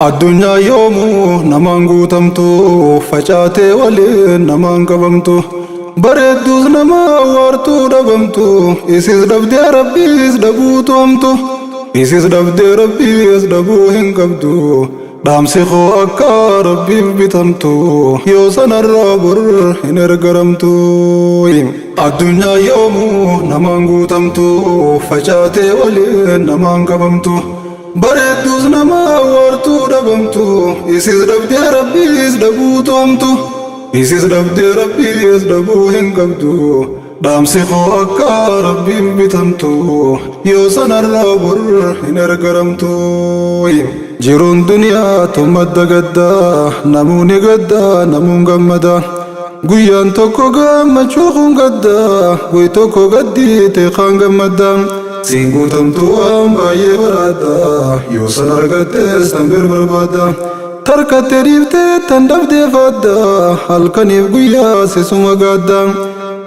Addunyaa yoomuu namaan guutamtu, facaatee waliin namaan qabamtu, bareedduus nama waartuu dhabamtu, isis dhabdee Rabbiis dhabuutu hamtu, isis dhabdee Rabbiis dhabuu hin qabdu. Dhaamsi koo akka Rabbiif bitamtu, yoo sanarraa bor hin ergaramtu. Addunyaa yoomuu namaan guutamtu, facaatee waliin namaan qabamtu, bareedduus nama waartuu dhabamtu, isis dhabdee Rabbiis dhabuutu hamtu, isis dhabdee Rabbiis dhabuu hin qabdu. Dhaamsi koo akka Rabbiif bitamtu, yoo sanarraa bor hin ergaramtu. Jiruun duniyaa madda gaddaa, namuuni gaddaa, namuun gammada. Guyyaan tokko gammachuu kun gaddaa, guy tokko gaddiite kaan gammadda. Siin guutamtu waan baay'ee baraadda, yoo san argattes tan bir barbaadda. Tarkattee dhiiftee tan dhabdee faadda, halkaniif guyyaa sisuma gaadda.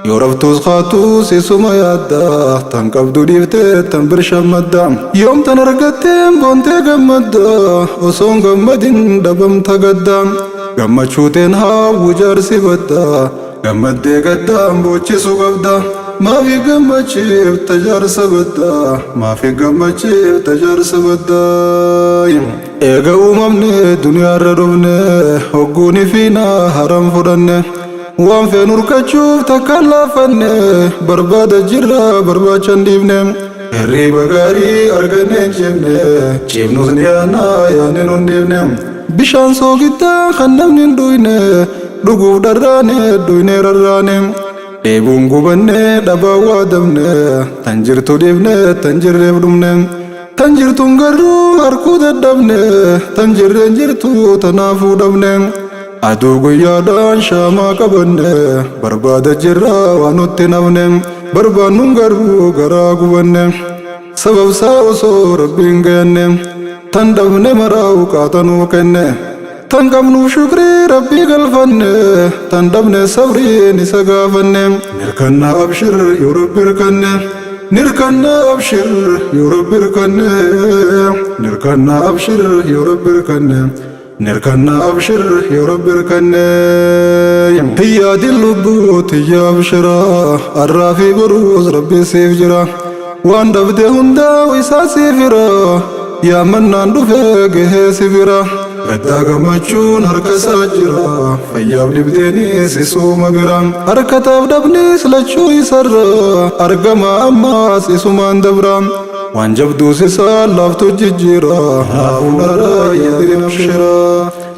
Yoo raftuus kaatuu sisuma yaadda, tan qabdu dhiiftee tan bir shammadda. Yoom tan argatteen boontee gammadda, osoon gammadin dhabamta gadda. Gammachuuteen haawwu jaarsi badda, gammaddee gaddaan boochisuu qabda. Maafi gammachiifta jaarsa badda, maafi gammachiifta jaarsa badda. Eega uumamne duniyaarra dhufne, hogguuni fiinaa haram fudhanne. Waan feenu urkachuuf takkaan laafanne, barbaada jirra barbaachan dhiifne. Hirriba gaarii arganne hin ciifne, ciifnus ni yaannaa yaadne nun dhiifne. Bishaan soogiddaa kan namni hin dhuyne, dhuguuf dharraane dhuyne rarraane. Dheebuun gubanne dhabaa waadamne, tan jirtu dhiifne tan jirreef dhumne. Tan jirtuun garuu harkuu dadhabne, tan jirreen jirtu tanaafuu dhabne. Aduu guyyaadhaan shaamaa qabanne, barbaada jirra waan nutti nafne, barbaannuun garuu garaa gubanne. Sababsaa osoo Rabbiin gayanne, tan dhabne maraa uqaatanuu kenne. Tan qabnuuf shukrii Rabbii galfanne, tan dhabne sabriin isa gaafanne. Nirkanna abshir yoo Rabbi hirkanne, nirkanna abshir yoo Rabbi hirkanne, nirkanna abshir yoo Rabbi hirkanne, nirkanna abshir yoo Rabbi hirkanne. Hiyyaadin lubbuu tiyya abshira, arraa fi boruus Rabbi siif jira. Waan dhabde hundaa isaa siif hira, yaammannaan dhufee gahee si bira. Gaddaa gammachuun harka isaa jira, fayyaaf dhibdeenis isuma bira. Harkataaf dhabnis lachuu isarra, argama ammaas isumaan dabra. Waan jabduus isaa laaftu jijjiira, tanaafuu narraa yaadin abshira.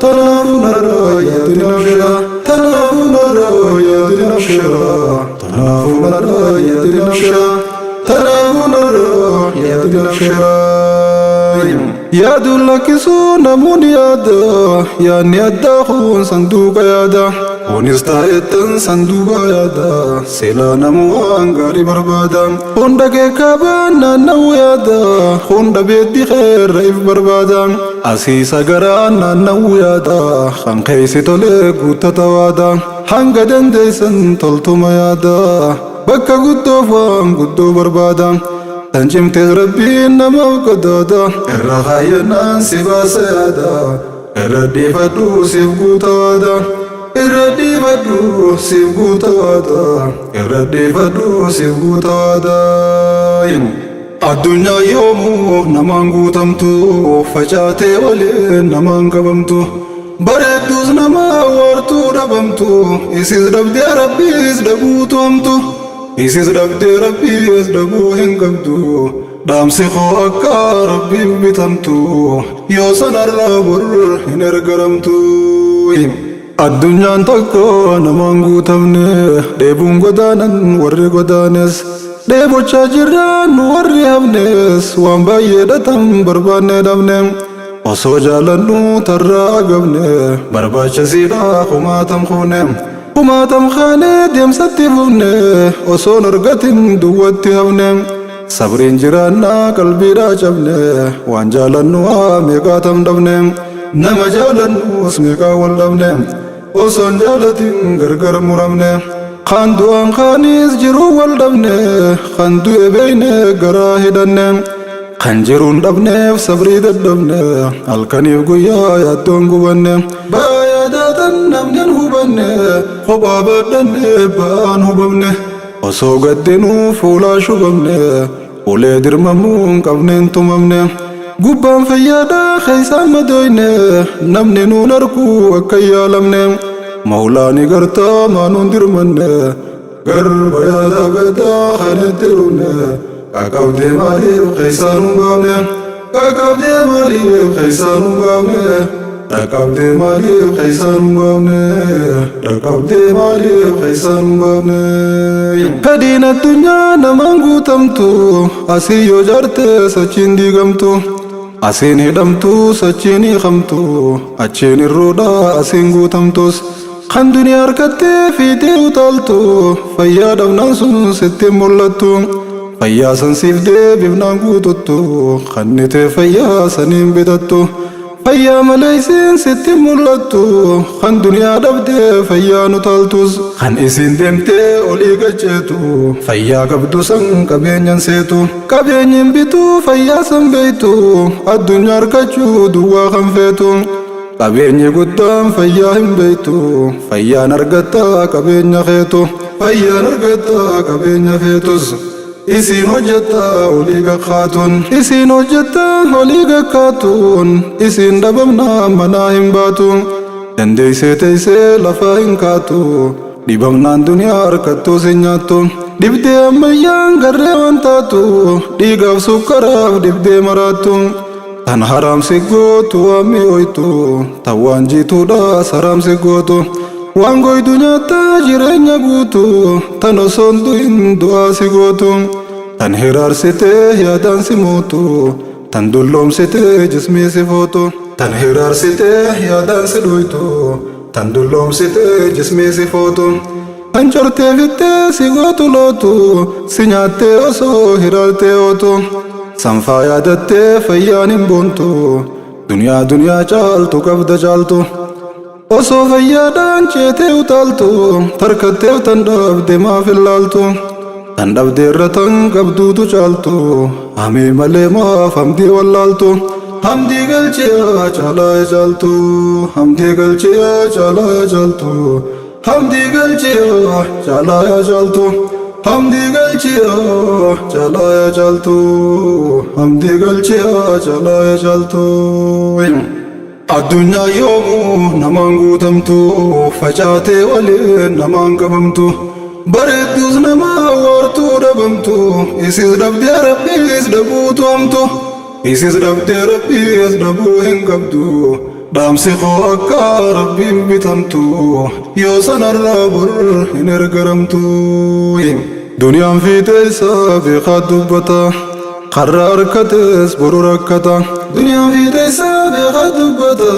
Tanaafuu narraa yaadin abshira. Tanaafuu narraa yaadin abshira. Tanaafuu narraa yaadin abshira. Tanaafuu narraa yaadin abshira. Yaaduun lakkisuu namoonni yaada, yaadni addaa kun sanduuqa yaada. Kunis taa'ettan sanduuqa yaada, silaa namuu waan gaarii barbaada. Hunda keekaabaan naanna'uu yaada, hunda beeddi keerra if barbaada. Asiisa garaan naanna'uu yaada, kan keessi tolee guuttata waada. Hanga dandeessan toltuma yaada, bakka guddoof waan guddoo barbaada. Tan cimtees Rabbiin namaaf qadaada, irra kaayyannaan si baasa yaada. Irra dhiifadhu siif guuta waada, irra dhiifadhu siif guuta waada, irra dhiifadhu siif guuta waada. Addunyaa yoomuu namaan guutamtu, facaatee waliin namaan qabamtu, bareedduus nama waartuu dhabamtu, isis dhabdee Rabbiis dhabuutu hamtu, isis dhabdee Rabbiis dhabuu hin qabdu. Dhaamsi koo akka Rabbiif bitamtu, yoo sanarraa bor hin ergaramtu. Addunyaan tokko namaan guutamne, dheebuun godaanan warri godaanes, dheebochaa jirra nu warri hafnes, waan baay'ee dhatan barbaanne dhabne. Osoo jaalannu tarraa agabne, barbaachisiidha kumaatam kuune. Kumaatam kaanee deemsatti fufne, osoon argatin duwwatti hafne. Sabriin jiraannaa qalbiidhaa cabne, waan jaalannu haa meeqaatam dhabne. Nama jaalannus meeqaa wal dhabne, osoon jaalatin gargar muramne. Kan du'aan kaanis jiruu wal dhabne, kan du'e beeyne garaa hidhanne. Kan jiruun dhabneef sabrii dadhabne, halkaniif guyyaa yaaddoon gubanne. Ba'aa yaadaatan namni hin hubanne, kophaa baadhanne ba'aan hubamne. Osoo gaddinuu fuulaa shubamne, ulee dirmamuu hin qabneen tumamne. Gubbaan fayyaadhaa keessaan madooyne, namni nuun arkuu akka hin yaalamne. Mawlaani gartaa maanuun dirmanne, garba yaada gaddaa kan itti dhumne. Qaqqabdee maaliif keessaan hin baafne? Qaqqabdee maaliif keessaan hin baafne? Dhaqqabdee maaliif keessaan hin baafne? Dhaqqabdee maaliif keessaan hin baafne? Fedhiin addunyaa namaan guutamtu, asii yoo jaarte sachiin diigamtu. Asiin hidhamtu sachiin hiikamtu, achiin irruudha asiin guutamtus. Kan duniyaa harkattee fiixee utaaltu, fayyaa dhabnaan sun sitti hin mul'attu. Fayyaa san siif deebifnaan guututtu, kannitee fayyaa saniin bitattu. Fayyaa malee isiin sitti hin mul'attu, kan duniyaa dhabdee fayyaan utaaltus. Kan isiin deemtee olii gacheetu, fayyaa qabdu san qabeenyan seetu. Qabeenyi hin bitu fayyaa san beektu, addunyaa harkachuu duwwaa kan feetu. Qabeenyi guddaan fayyaa hin beektu, fayyaan argatta qabeenya keetu. Fayyaan argatta qabeenya feetus. Isiin hojjetta olii gakkaatuun. Isiin hojjetta olii gakkaatuun. Isiin dhabamnaa manaa hin baatu. Dandeessee teessee lafaa hin kaatu. Dhibamnaan duniyaa harkattuus hin nyaattu. Dhibdee ammayyaan garree waan taatu. Dhiigaaf sukkaraaf dhibdee maraattu. Tan haramsi gootu waan mi'ooytu, tan waan jiituudhaas haramsi gootu. Waan goydu nyaattaa jireenya guutu, tan osoo hin du'in du'aa si gootu. Tan hiraarsitee yaadaan si mootu, tan dulloomsitee jismii si footu. Tan hiraarsitee yaadaan si dhuytu, tan dulloomsitee jismii si footu. Tan cortee fittee si gootu lootu, si nyaattee osoo hiraartee ootu. Sanfaa yaadattee fayyaan hin boontu, duniyaa duniyaa caaltu qabda caaltu. Osoo fayyaadhaan ceetee utaaltu, tarkatteef tan dhabde maaf hin laaltu. Tan dhabde irra tan qabduutu caaltu, hamii malee maaf hamdii wallaaltu. Hamdii galchiyaa caalaa caaltu, hamdii galchiyaa caalaa caaltu. Hamdii galchiyaa caalaa caaltu. Hamdii galchiyaa caalaa caaltu. Hamdii galchiyaa caalaa caaltu. Addunyaa yoomuu namaan guutamtu, facaatee waliin namaan qabamtu. Bareedduus nama waartuu dhabamtu, isis dhabdee rabbiis dhabuutu hamtu. Isis dhabdee rabbiis dhabuu hin qabdu. Dhaamsi koo akka rabbiif bitamtu, yoo sanarraa bor hin ergaramtu. Duniyaan fiixee isaa beekaa dubbata, karra harkates boru rakkata. Duniyaan fiixee isaa beekaa dubbata,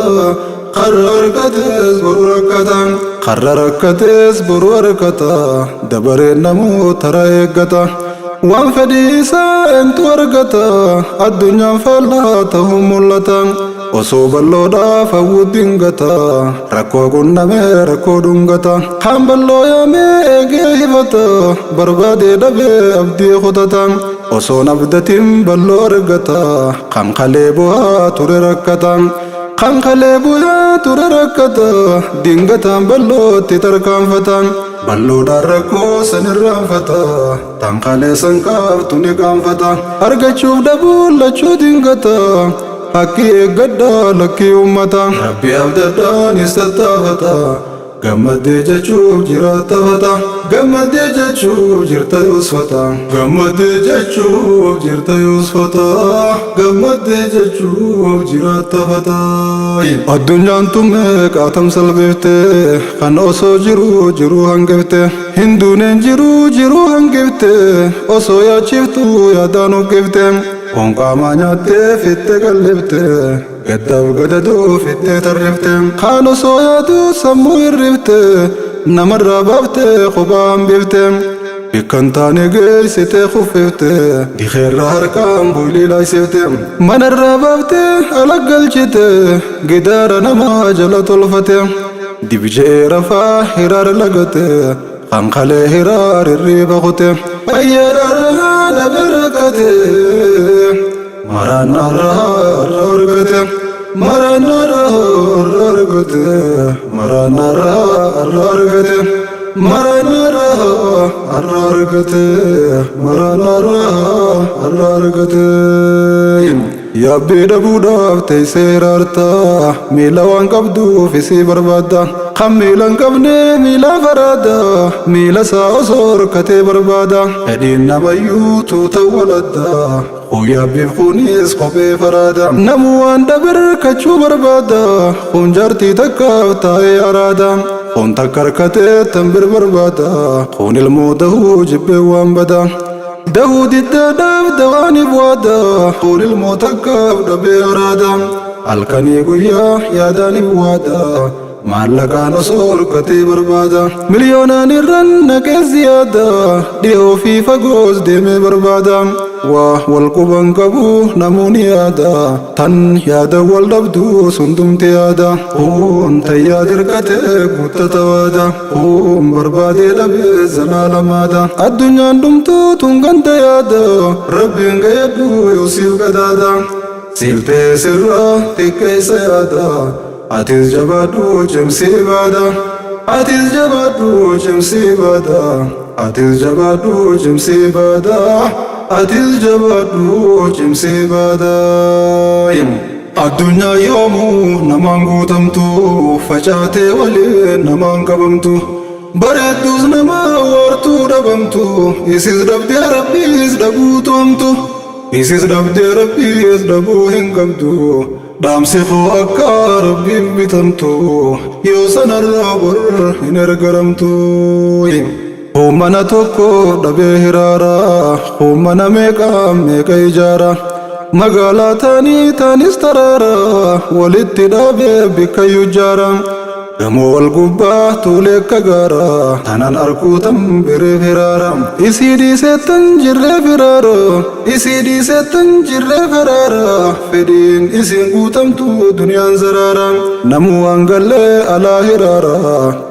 karra harkates boru rakkata. Karra rakkates boru harkata, dabareen namuu tara eeggata. Waan fedhii isaa eentu argata, addunyaan faallaa ta'uu mul'ata. Osoo bal'oodhaaf hawwu dingata, rakkoo qunnamee rakkoo dhungata. Kaan bal'oo yaamee eegee hifata, barbaadee dhabee abdii kutata. Osoon abdatiin bal'oo argata, kan kalee bu'aa ture rakkata. Kan kalee bu'aa ture rakkata, dingataan bal'ootti tarkaanfata. Bal'oodhaan rakkoo san irraanfata, tan kalee san qaaftu ni qaanfata. Argachuuf dhabuun lachuu dingata, haqqii eeggadhaa lakkii uummata. Rabbi abdadhaanis tattaafata, gammaddee jechuuf jiraattafata. Gammaddee jechuuf jirta yoosfata. Gammaddee jechuuf jirta yoosfata. Gammaddee jechuuf jiraattafata. Addunyaan tun meeqaatam salphifte, kan osoo jiruu jiruu hangifte. Hin duuneen jiruu jiruu hangifte, osoo yaachiftuu yaadaan huqqifte. Foon qaamaa nyaattee fittee qallifte, gaddaaf gadadoo fittee tarrifte. Kaan osoo yaaduu sammuu hirrifte, namarraa baaftee kophaa hambifte. Bikka hin taane geessitee kuffifte, dikeerra harkaan boylii laaysifte. Manarraa baaftee ala galchite, gidaara namaa jala tolfate. Dibje'ee rafaa hiraar lagate, kan kalee hiraar hirriiba kute. Fayyaadhaan dhabe rakkate, Maraannaarraa har'a argate. Maraannaarraa har'a argate. Maraannaarraa har'a argate. Maraannaarraa har'a argate. Maraannaarraa har'a argate. Yaabbii dhabuudhaaf teessee hiraarta. Miila waan qabduuf isii barbaadda. Kan miila hin qabne miilaaf araada. Miila isaa osoo horkatee barbaada. Fedhiin namayyuu tuuta waladda. Kun yaabbiif kunis kophee faraada. Namuu waan dhabe hirkachuu barbaada. Kun jaartii takkaaf taa'ee araada. Kun takka harkatee tan bir barbaada. Kun ilmoo dahuu jibbee waan bada. Dahuu diddaadhaaf dawaaniif waada. Kun ilmoo takkaaf dhabee araada. Halkanii guyyaa yaadaaniif waada. Maallaqaan osoo horkatee barbaada. Miliyoonaan irran naqee ziyaada. Dhiyoo fi fagoos deemee barbaada. Waa wal quban qabu namuu ni yaada. Tan yaada wal dhabdu sundumti yaada. Kun tayyaa dirqate guuttata waada. Kun barbaadee dhabee zalaalamaada. Addunyaan dhumtuu tun ganda yaada. Rabbiin gayyadhu yoo siif gadaada. Siif ta'e sirraa xiqqeessa yaada. Atis jabaadhu cimsii baada. Atis jabaadhu cimsii baada. Atis jabaadhu cimsii baada. Atis jabaadhu cimsii baada. Addunyaa yoomuu namaan guutamtu facaatee waliin namaan qabamtu. Bareedduus nama waartuu dhabamtu isis dhabdee rabbiis dhabuutu hamtu. Isis dhabdee rabbiis dhabuu hin qabdu. Dhaamsi koo akka rabbiif bitamtu yoo sanarraa bor hin ergaramtu. Mana tokko dhabee hiraara, mana meeqa meeqa ijaara. Magaalaa taanii taanis taraara, walitti dhaabee bikka ijaara. Gamoo wal gubbaa tuulee akka gaara, tanan arkuu tan biree firaara. Isii dhiisee tan jirree firaara, isii dhiisee tan jirree firaara. Fedhiin isiin guutamtu duniyaan zaraara. Namuu waan gallee alaa hiraara,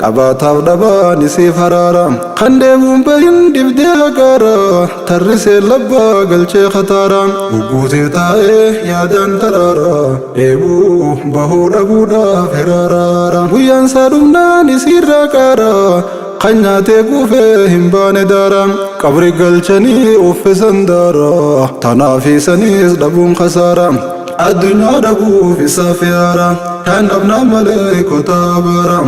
qabaataaf dhabaan isiif haraara. Kan deemuun bahin dibdee haqaara, tarrisee labbaa galchee khataara. Gugguutee taa'ee yaadaan taraara, dheebuu bahuu dhabuudhaaf hiraaraara. Guyyaan isaa dhumnaan isiirraa qaara, kan nyaatee kuufee hin baane daara. Qabri galchanii uffisan daara, tanaaf isaniis dhabuun khasaara. Addunyaa dhabuuf isaaf yaara, kan dhabnaa malee kotaa baara.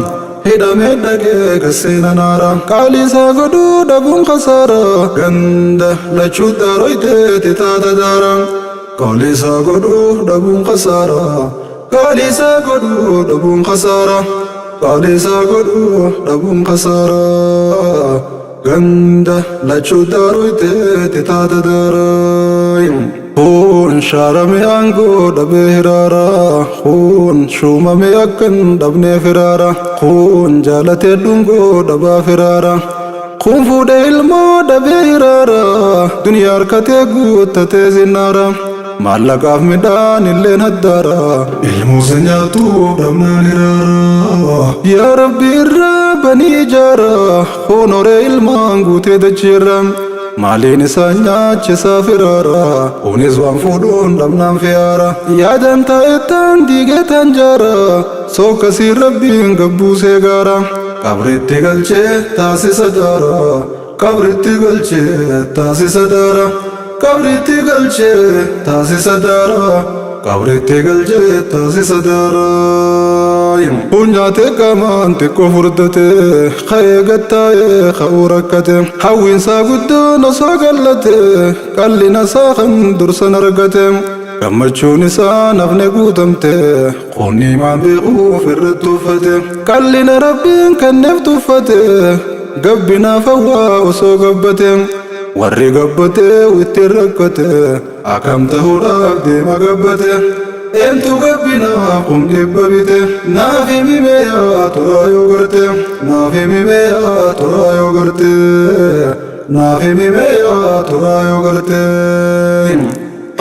Hidhamee dhaqee gaseena naara, qaalii isaa godhuu dhabuun khasaara. Ganda lachuu daaroyteeti taata daara. Qaalii isaa godhuu dhabuun khasaara. Qaalii isaa godhuu dhabuun khasaara. Qaalii isaa godhuu dhabuun khasaara. Ganda lachuu daaroyteeti taata daara. Kun shaarame aangoo dhabee hiraara. Kun shuumame akkan dhabnee firaara. Kun jaalatee dhungoo dhabaa firaara. Kun fuudhee ilmoo dhabee hiraara. Duniyaa harkatee guuttatee zinnaara. Maallaqaaf midhaan illeen haddaara. Ilmuusa nyaatuuf dhabnaan hiraara. Yaa Rabbi irraa banii ijaara. Kun horee ilmaan guutee dachiirra. Maaliin isaan nyaachisaa firaara. Kunis waan fuudhuun dhabnaan fiyaara. Yaadaan taa'ettaan diigee taan jaara. Sokkasiin rabbiin gabbuusee gaara. Qabritti galchee taasisa daara. Qabritti galchee taasisa daara. Qabritti galchee taasisa daara. Qabritti galchee taasisa daara. Kun nyaatee qaamaan xiqqoo furdate, ka'ee gattaa'ee ka'uu rakkate. Hawwiinsaa guddoon osoo gallate, qallina isaa kan dursan argate. Gammachuun isaa nafne guutamte, qonni maan beekuuf irratti uffate. Qallina rabbiin kenneef tuffate, gabbinaaf hawwaa osoo gabbate. Warri gabbate ittiin rakkate, akkam ta'uudhaaf deema gabbate. Eentu gabbinaaf kun dhibba bite, naaf himi meeyaa turaa yoo garte. Naaf himi meeyaa turaa yoo garte. Naaf himi meeyaa turaa yoo garte.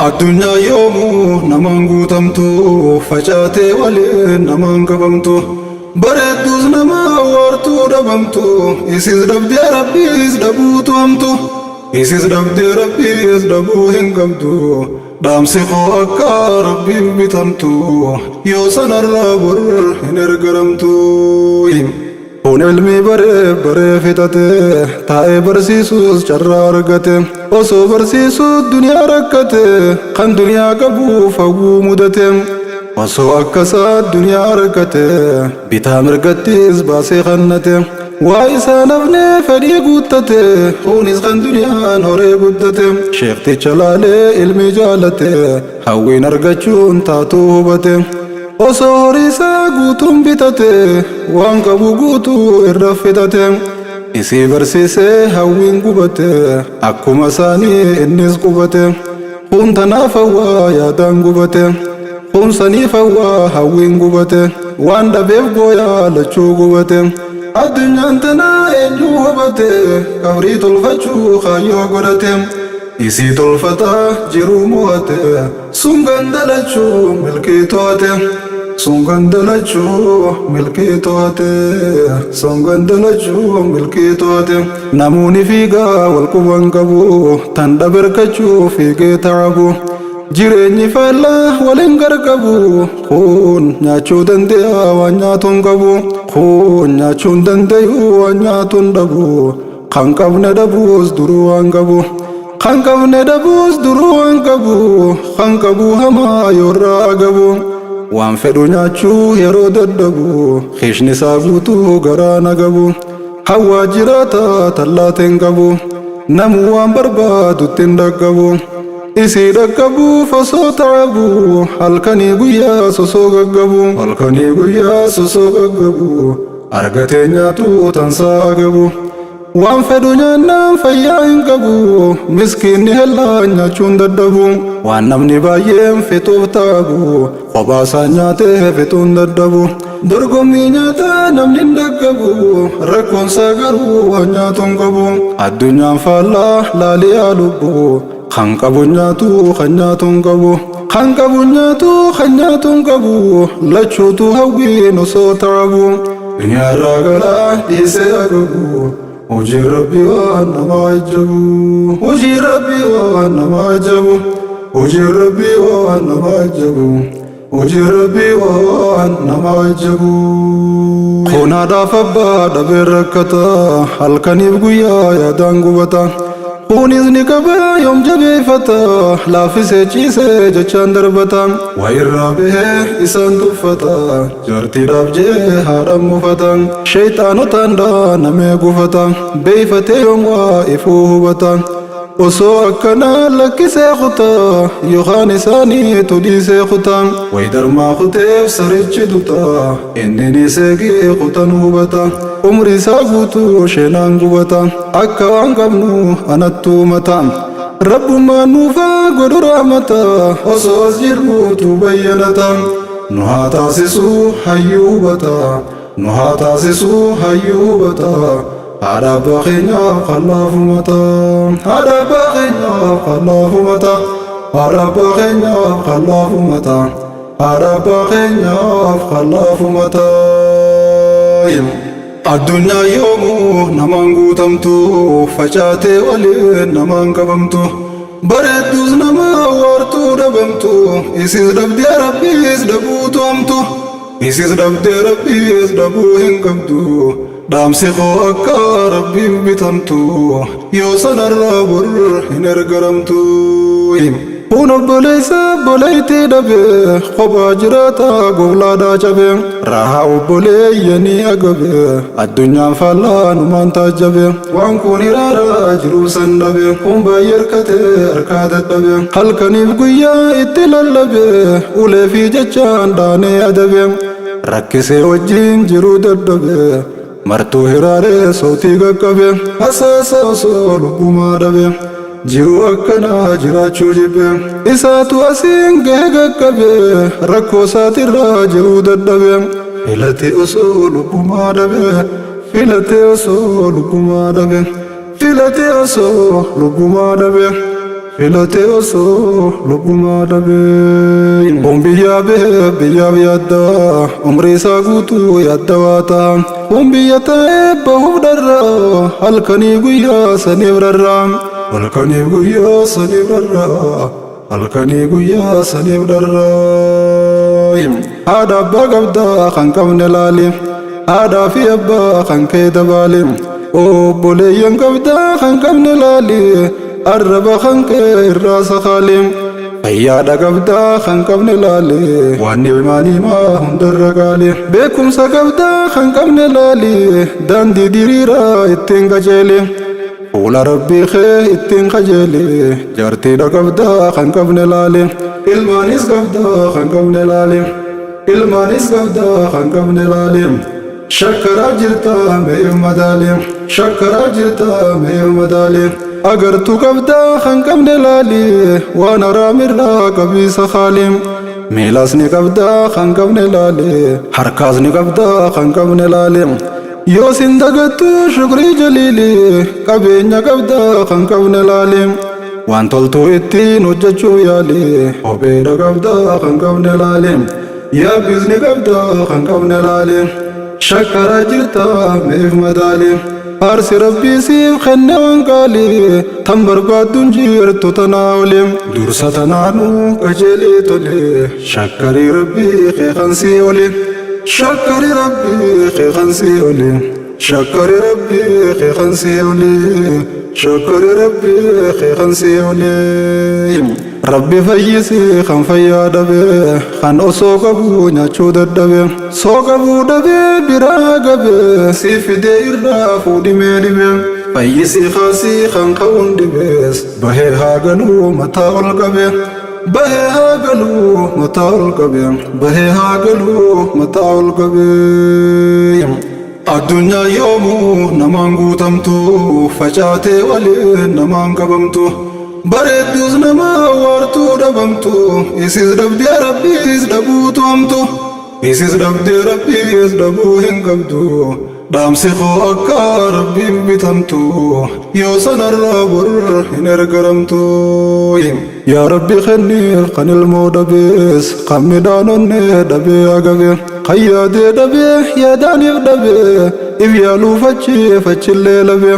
Addunyaa yoomuu namaan guutamtu facaatee waliin namaan qabamtu. Bareedduus nama waartuu dhabamtu isis dhabdee rabbiis dhabuutu hamtu. Isis dhabdee Rabbiis dhabuu hin qabdu. Dhaamsi koo akka Rabbiif bitamtu, yoo sanarraa bor hin ergaramtu. Kun ilmii baree baree fixate, taa'ee barsiisuus carraa argate. Osoo barsiisuu duniyaa rakkate, kan duniyaa qabuuf hawwuu mudate. Osoo akkasaa duniyaa argate, bitaa mirgattis baasee kannate. Waa isaa nafnee fedhii guuttate, kunis kan duniyaan horee guddate. Sheekticha laalee ilmi jaalate, hawwiin argachuun taatuu hubate. Osoo horii isaa guutuun bitate, waan qabu guutuu irra fixate. Isii barsiisee hawwiin gubate, akkuma isaanii innis qubate. Kun tanaaf hawwaa yaadaan gubate, kun saniif hawwaa hawwiin gubate. Waan dhabeef gooyaa lachuu gubate. Addunyaan tanaa eenyu hubate, qabrii tolfachuu kaayyoo godhate. Isii tolfataa jiruu mo'ate, sun gandalachuu milkii to'ate. Sun gandalachuu milkii to'ate. Sun gandalachuu milkii to'ate. Namoonni fiigaa wal quban qabu, tan dhaberkachuu fiigee ta'abu. Jireenyi faallaa waliin gargabu, kun nyaachuu danda'a waan nyaatu hin qabu. Kun nyaachuu hin danda'u waan nyaatu hin dhabu. Kan qabne dhabuus duruu waan qabu. Kan qabne dhabuus duruu waan qabu. Kan qabu hamaa yoorraa gabu. Waan fedhu nyaachuu yeroo dadhabu, kiishni isaa guutuu garaa na gabu. Hawwaa jiraata tallaateen qabu, namuu waan barbaadutti hin dhaqqabu. Isii dhaqqabuuf osoo ta'abu, halkanii guyyaa sosoo gaggabu. Halkanii guyyaa sosoo gaggabu, argatee nyaatu tansaa gabu. Waan fedhu nyaannaan fayyaa hin qabu, miskiinni hellaan nyaachuun dadhabu. Waan namni baay'een fixuuf ta'abu, kophaa isaa nyaatee fixuun dadhabu. Dorgommii nyaataa namni hin dhaqqabu, rakkoonsaa garuu waan nyaatu hin qabu. Addunyaan faallaa laaliyaa lubbu, kan qabu nyaatu kan nyaatu hin qabu. Kan qabu nyaatu kan nyaatu hin qabu, lachuutu hawwiin osoo ta'abu. Duniyaarraa galaa dhiisee agabu, hojii Rabbii waan nama ajabu. Hojii Rabbii waan nama ajabu. Hojii Rabbii waan nama ajabu. Hojii Rabbii waan nama ajabu. Kun haadhaaf abbaa dhabee rakkata, halkaniif guyyaa yaadaan gubata. Kunis ni qabee yoom jabeeffata, laaffisee ciisee jechaan darbata. Waa irraa bahee isaan tuffata, jaartiidhaaf jee haadhaan mufata. Sheeyxaanotaan dhaanamee gufata, beeyfatee yoom waa ifuu hubata. Osoo akkanaa lakkisee kutaa, yookaan isaaniitu dhiisee kutaa. Wayi darmaa kuteef sarichi duta, inni ni seegee kutan hubata. Umri isaa guutuu sheenaan gubata, akka waan qabnu anattuu mata. Rabbummaan nuufaa godhu rahmata, osoo as jirruutu bayyanata. Nu haa taasisuu hayyuu hubata, nu haa taasisuu hayyuu hubata. Haadha abbaa keenyaaf kallaafumata, haadha abbaa keenyaaf kallaafumata, haadha abbaa keenyaaf kallaafumata, haadha abbaa keenyaaf kallaafumata. Addunyaa yoomuu namaan guutamtu, facaatee waliin namaan qabamtu. Bareedduus nama waartuu dhabamtu, isis dhabdee Rabbiis dhabuutu hamtu. Isis dhabdee Rabbiis dhabuu hin qabdu. Dhaamsi koo akka Rabbiif bitamtu, yoo sanarraa bor hin ergaramtu. Kun obboleessa obboleettii dhabe, kophaa jiraata goblaadhaa cabe. Rahaa obboleeyyanii agabe, addunyaan faallaa numaan taajjabe. Waan kun iraaraa jiruu san dhabe, kun baay'ee harkatee harkaa dadhabe. Halkaniif guyyaa itti lallabe, ulee fi jechaan dhaanee adabe. Rakkisee wajjin jiruu dadhabe, martuu hiraaree sootii qaqqabe. Hasaasa osoo lubbumaa dhabe, jiruu akkanaa jiraachuu jibbe. Isaatu asiin gahe qaqqabe, rakkoo isaatirraa jiruu dadhabe. Filatee osoo lubbumaa dhabe, filatee osoo lubbumaa dhabe, filatee osoo lubbumaa dhabe, filatee osoo lubbumaa dhabe. Kun biyyaa bahee biyyaaf yaadda, umrii isaa guutuu yaadda waa ta'a. Kun biyya taa'ee bahuuf dharraa, halkanii guyyaa saniif rarraa. Halkaniif guyyaa saniif dharraa, halkanii guyyaa saniif dharraa. Haadha abbaa qabdaa kan qabne laali, haadhaa fi abbaa kan kee dabaali. Obboleeyyan qabdaa kan qabne laali, arraba kan kee irraa sakaali. Fayyaadha qabdaa kan qabne laali, waan ni'imaa ni'imaa hundarra qaali. Beekumsa qabdaa kan qabne laali, daandii diriiraa ittiin qajeeli. Fuula Rabbii kee ittiin qajeeli. Jaartiidha qabdaa kan qabne laali, ilmaanis qabdaa kan qabne laali. Ilmaanis qabdaa kan qabne laali. Shakkaraa jirtaa meef madaali, shakkaraa jirtaa meef madaali. Agartuu qabdaa kan qabne laali, waan haraamirraa qabiisa kaali. Miilas ni qabdaa kan qabne laali, harkaas ni qabdaa kan qabne laali. Yoo sin dagattu shukrii jaliili, qabeenya qabdaa kan qabne laali. Waan toltuu ittiin hojjechuu yaali, kopheedha qabdaa kan qabne laali. Yaabbis ni qabdaa kan qabne laali. Shakkaraa jirtaa meef madaali. Faarsi Rabbii siif kenne waan qaali, tan barbaadduun jirtu tanaa oli. Dursa tanaanuu qajeelii tole, shakkarii Rabbii kee kan sii oli. Shakkarii Rabbii kee kan sii oli. Shakkarii Rabbii kee kan sii oli. Shakkarii Rabbii kee kan sii oli. Rabbi fayyisi kan fayyaa dhabe, kan osoo qabuu nyaachuu dadhabe, soo qabuu dhabe biraa gabe, si fidee irraa fuudhimee dhibe. Fayyisi kaasii kan ka'uun dhibees, bahee haa galuu mataa ol qabe. Bahee haa galuu mataa ol qabe. Bahee haa galuu mataa ol qabe. Addunyaa yoomuu namaan guutamtu, facaatee waliin namaan qabamtu. Bareedduus nama waartuu dhabamtu, isis dhabdee Rabbiis dhabuutu hamtu. Isis dhabdee Rabbiis dhabuu hin qabdu. Dhaamsi koo akka Rabbiif bitamtu, yoo sanarraa bor hin ergaramtu. Yaa Rabbi kenniif kan ilmoo dhabees, kan midhaan onnee dhabee agabe, kan yaadee dhabee yaadaaniif dhabee, if yaaluuf achiif achillee labe.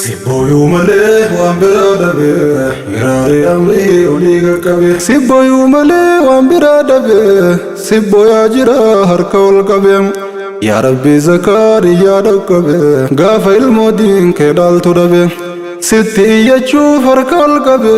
Sibbooyuu malee waan biraa dhabee, hiraaree amrii olii qaqqabe. Sibbooyuu malee waan biraa dhabee, sibbooyaa jira harka ol qabe. Yaa Rabbi Zakaariyaa dhaqqabe, gaafa ilmoo diin kee dhaaltu dhabe. Sitti iyyachuuf harka ol qabe,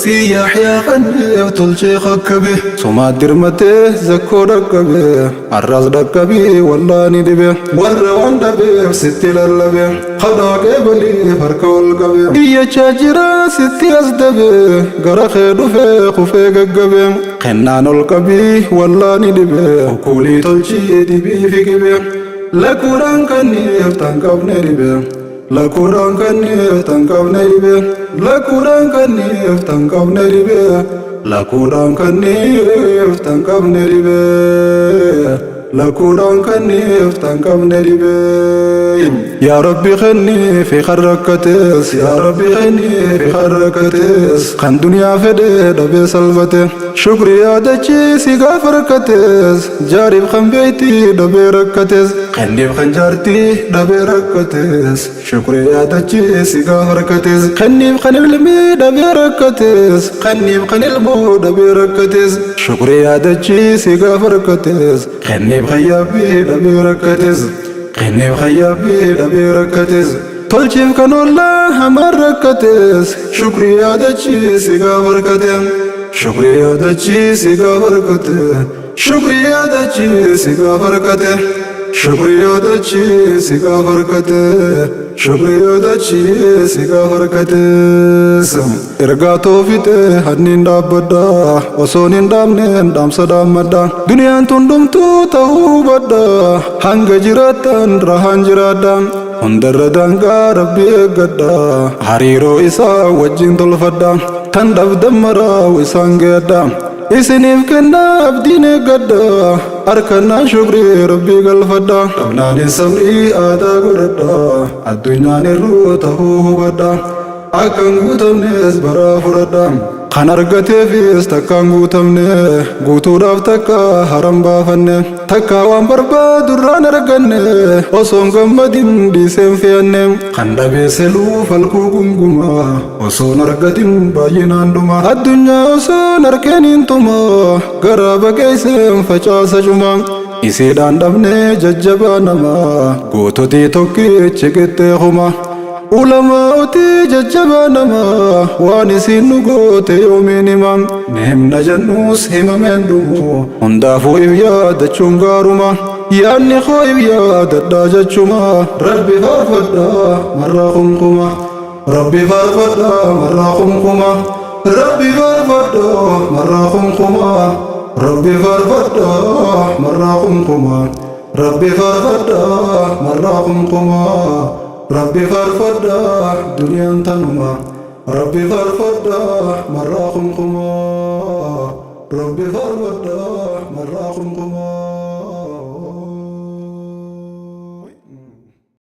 si Yaxyaa kanneef tolchee kakkabe. Sumaat dirmatee zakkoo dhaqqabe, har'as dhaqqabii wallaani dhibe. Warra waan dhabeef sitti lallabe, kadhaa qeebaliif harka ol qabe. Iyyachaa jira sitti as dabe, gara kee dhufee kufee gaggabe. Kennaan ol qabii wallaani dhibe, okkolii tolchii dibii fi qibe. Lakkuudhaan kanniif tan qabne dhibe. Lakkuudhaan kanniif tan qabne dhibe. Lakkuudhaan kanniif tan qabne dhibe. Lakkuudhaan kanniif tan qabne dhibe. Lakkuudhaan kanniif tan qabne dhibe. Yaa Rabbi kenniif kan rakkates, yaa Rabbi kenniif kan rakkates, kan duniyaa fedhe dhabee salphate. Shukri yaadachiisi gaafa rakkates, jaariif kan beektii dhabee rakkates, kenniif kan jaartii dhabee rakkates, shukri yaadachiisi gaafa rakkates, kenniif kan ilmii dhabee rakkates, kenniif kan ilmoo dhabee rakkates, shukri yaadachiisi gaafa rakkates, kenniif kan yaabbii dhabee rakkates, kenniif kan yaabbii dhabee rakkates. Tolchiif kan ollaa hamaan rakkates, shukri yaadachiisi gaafa rakkate. Shukri yaadachiisi gaafa rakkate. Shukri yaadachiisi gaafa rakkate. Shukri yaadachiisi gaafa rakkate. Shukri yaadachiisi gaafa rakkates. Ergaa toofite hanniin dhaabbadha, osoon hin dhaabneen dhaamsa dhaammadha. Duniyaan tun dhumtuu ta'uu hubadha, hanga jiraattan rahaan jiraadha. Hundarra daangaa Rabbi eeggadha, hariiroo isaa wajjin tolfadha. Tan dhabdan maraa isaan geedha. Isiniif kennaa abdiin eeggadha, harkannaan shukrii Rabbii galfadha. Dhabnaanis sabrii aadaa godhadha, addunyaan irruu ta'uu hubadha. Akka hin guutamnes baraa fudhadha. Kan argateefis takka hin guutamne, guutuudhaaf takka haran baafanne. Takka waan barbaadu irraan arganne, osoo hin gammadin dhiiseen fe'anne. Kan dhabee seluu falkuu gunguma, osoo hin argatin baay'inaan dhuma. Addunyaa osoo hin arkeen hin tuma, garaa baqeesseen facaasa cuma. Isiidhaan dhabnee jajjabaa namaa, goototii tokkichi qixxee kuma. Ulamaa'otii jajjabaa namaa, waan isiin nu goote yoomiin hima. Ni himna jennus himameen dhumu, hundaafuu if yaadachuun gaaruma. Yaadni koo if yaadadhaa jechuma, Rabbi faarfadhaa marraa kumkuma. Rabbi faarfadhaa marraa kumkuma. Rabbi faarfadhaa marraa kumkuma. Rabbi faarfadhaa marraa kumkuma. Rabbi faarfadhaa marraa kumkuma. Rabbi faarfadhaa duniyaan tanuma. Rabbi faarfadhaa marraa kumkuma. Rabbi faarfadhaa.